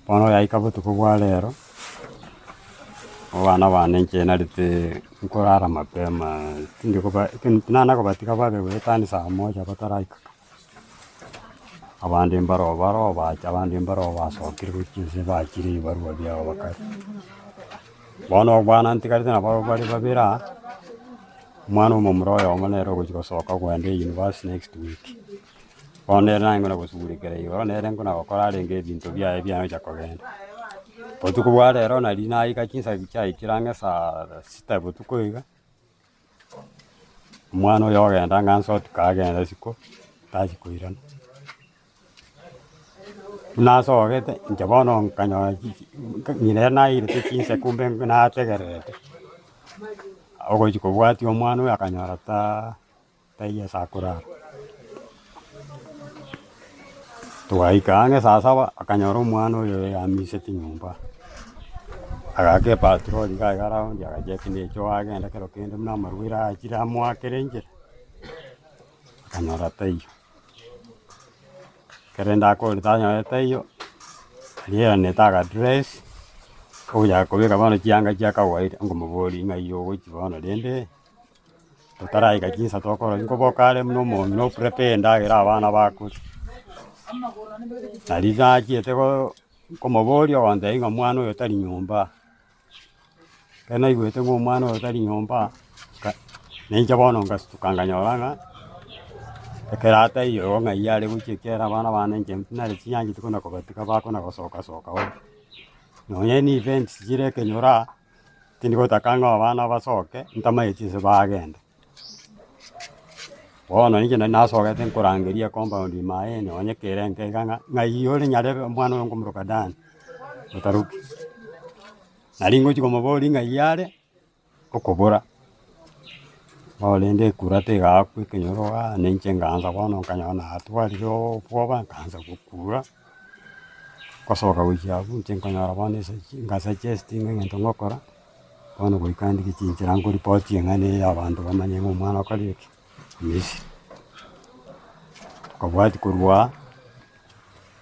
Bono yaika botuko bwa rero, abana bane inche narete nkorara mapema tindi koba tinana kobatiga babe goetania saa moja bataraika. Abande mbaro baro bacha abande mbaro basokire gochia inse bachire ebibarua biabo bakare. Bono abana ntigarete nabo bare babere aa, omwana omomura oyomo nere ogochia gosoka kogenda university next week. Bono nere naye nkona gosugulikera igoro nere nkona gokora arenge ebinto biaye biaye gocha kogenda. Botuko bwa rero nari naika chinsa chiaikire ang'e saa sita botuko iga, omwana oyo ogenda ng'a nsotuka agenda isiko, tachi koirana. Buna asogete, inche bono nkanyora chi ng'ina ere nairete chinsa kumbe nategererete, ogochi kobwatia omwana oyo akanyora taa. Taiyo ase akorara. Twaika ang'e saa saba, akanyora omwana oyo yamiseti nyomba, agaaka epatrol iga iga round agacheki na echoo agenda kero kende buna amarwaire achire amoakere enchera, akanyora taiyo. Ekero rende akorete tanyorete taiyo, riaeranete agadress, ogochaka kobeka bono chianga chia kawaida, nkomoboria ng'ai ogochia bono rende. Totaraika chinsa tokora nkoboka are buna omong'ina o prepare endagera abana bakoria. Nari nachiete go komoboria ogontebia ng'a omwana oyo tari nyomba, ekero naigwete ng'a omwana oyo tari nyomba, nka nainche bono ngasutuka nkanyora ng'a, ekero ataiyo igo ng'ai are gochia ekiagera abana bane inche nare chinyancheti kona kobatiga bakona gosoka soka ovyo. Nonye na events chire ekenyoro aa. Tindi gotaka ng'a abana basoke, ntamaeti ase bagenda. Bono inche nari nasogete nkorangeria ecompound ime aye nonye kere enke iga ng'a ng'ai ore nyarebe omwana oyo nkomoroka Dan, otaroki. Nari ngochi komoboria ng'ai are, okobora, bono rende ekura tegakwa ekenyoro igaa, na inche nkaansa bono nkanyora natwarire obwoba nkaansa gokura. Gosoka gochia abwo inche nkonyora bono ase nka suggest ng'a egento ngokora, bono goika ndike chinchera nkoripoti eng'ana eye abanto bamanye ng'a omwana okorire ki? Omisiri. Kobwatia korwa aa,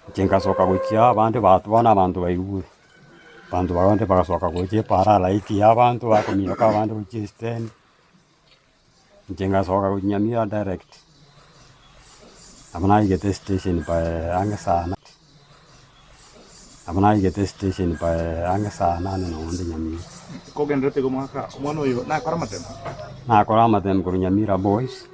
inche nkasoka gochia abande bato bono abanto baigure, abanto bande bagasoka gocha epara halaiki ya abanto bakominyoka abande gochia esitendi. Inche ngasoka gochia Nyamira direct, nabo naigete estation by ang'e saa nane, nabo naigete estation by ang'e saa nane nonye onde Nyamira. Kogendererete iga omwaka, omwana oyo nakore amatemo? Nakore amatemo korwa Nyamira Boys,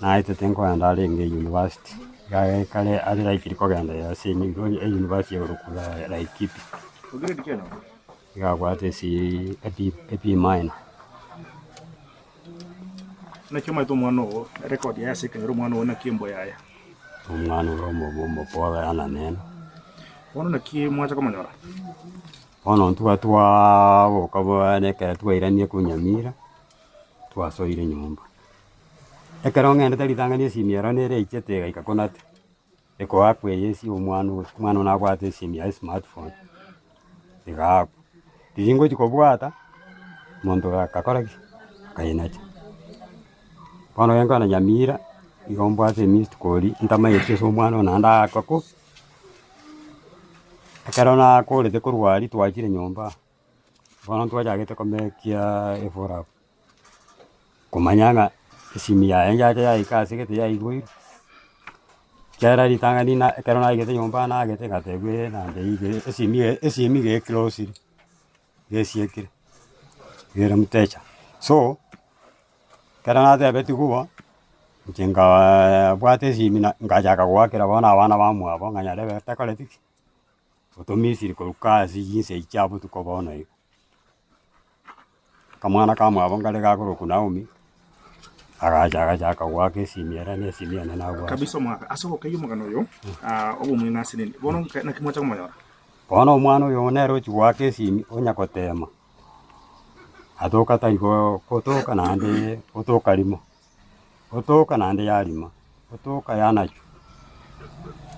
naetete nkoenda arenge university, iga kare are likely kogenda ase euniversity ekorokwa Laikipia. Ograde ki anyora? Iga abwate esi ebi ebi minor. Naki omanyete omwana oo, erecord yaye ase ekenyoro omwana oo naki embwa yaye? Omwana ore omobe omopore ana nene. Bono naki mwacha komonyora? Bono intwe twaboka bwane ekero twairanire korwa Nyamira, twasoire nyomba. Ekero ng'endete ritang'ani esimi ero nere eichete egaika konate. Ekoakwa eye ase omwana oyo, omwana oyo nabwate esimi yaye smartphone, egaakwa. Riria ngochia kobwata, omonto oyo agakora ki? Akayenacha. Bono ekero nkogenda Nyamira, nigo mbwate emissed call ntamaeti ase omwana oyo naende aakwa ko, ekero nakorete korwa aria twachire nyomba, bono ntwachagete komekia efollow up. Komanya ng'a esimi yaye yacha yaika ase gete yaigoirwe, ekiagera ritang'ani na ekero naigete nyomba nagete ngatebwa eh naende iga esimi eye esimi iga eclosire, iga esiekire, iga ere mteja. So, ekero natebetigwe igo, inche nkaaa bwata esimi na nkachaka goakera bono abana bamwabo ng'a nyarebe takoreti ki, otomisiri korwa kasi chinsa echi chia botuko bono iga. Akamwana kamwabo nkare gakorokwa Naomi, agacha agachaka goaka esimi ere na esimi ene nabwate. Kabisa omwaka ase ogokeyia omogano oyo, ah, obomweng'u ase nini? Bono nka- naki mwacha komonyora? Bono omwana oyo nere ochia goaka esimi onya gotema, atoka tari go gotoka naende otoka rimo. Otoka naende yarima, otoka yanachwa,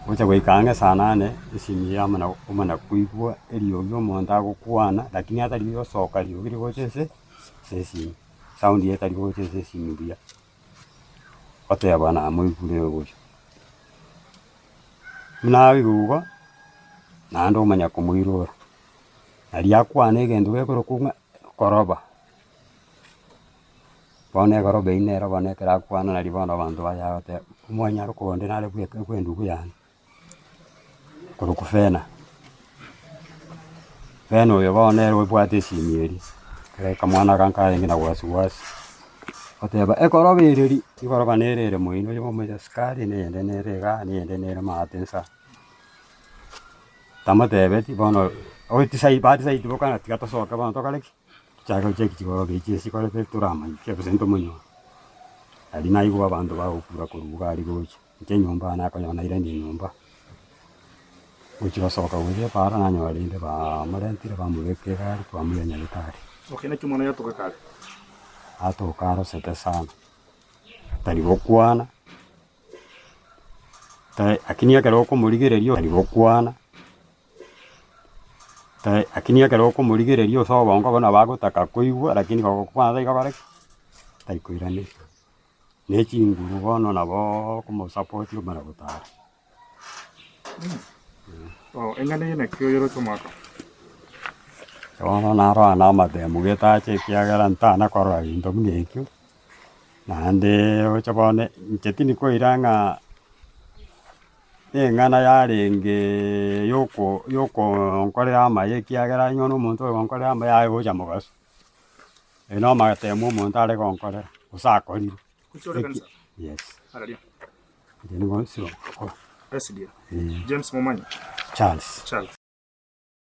gocha goika ang'e saa nane, esimi yamana komana koigwa eriogi omonto agokwana lakini atari gosoka riogi rigocha ase ase esimi, sound eye etari gocha ase esimi buya, oteba namoigure oyo. Buna aigwe igo, naende omanya komoirora, naria akwane egento gekorokwa ng'a koroba. Bono egoroba eywo nero bono ekero akwana naria bono abanto baye bagoteba, omonyaroko onde nare bweka bwa endugu yane, korokwa Fena. Fena oyo bono nere obwate esimi eria, ekero akamwana aka nkarenge na wasiwasi, goteba ekoroba ere ri, rigoroba nere ere moino oyo omoisa sukari, na eyende nere igaa, na eyende nere maate nsa. Tamotebeti bono, otisaidi batisaidi bokana tiga tosoke bono tokore ki? Tochake gocheki chigoroba echi chikorete toramanye ki gose ntomonyore. Aria naigwa abanto bagokura korwa iga aria gocha, inche enyomba nakonyora nairania enyomba, gochia gosoka gochia epara nanyora rende bamorentire bamobeka egari twamoira nyagetari. Okay, naki omwana oyo atoka kare? Atoka arosete sana, tari gokwana, lakini ekero okomorigereria tari gokwana. Lakini ekero okomorigereria ase obongo obo nabo agotaka koigwa lakini gogokwana tari gokora ki? Tari koiraneria. Na echinguru bono nabo okomosapoti omanye gotara. Oh, eng'ana eye naki oyeroche omwaka? Bono narora na amatemu getache ekiagera ntana korora gento buna ekio, naende oche bono inche tindi koira ng'a. Neng'ana yarenge yoko yokonkorera amaya ekiagera onye na omonto ogonkorera amaya aye gocha mogaso. Eye na amatemo omonto are gonkorera, gose akorire. Gochia ore kanisa? Yes. Araria. Inche nigo nsiroka. SDA. Eh. James Momanyi. Charles. Charles.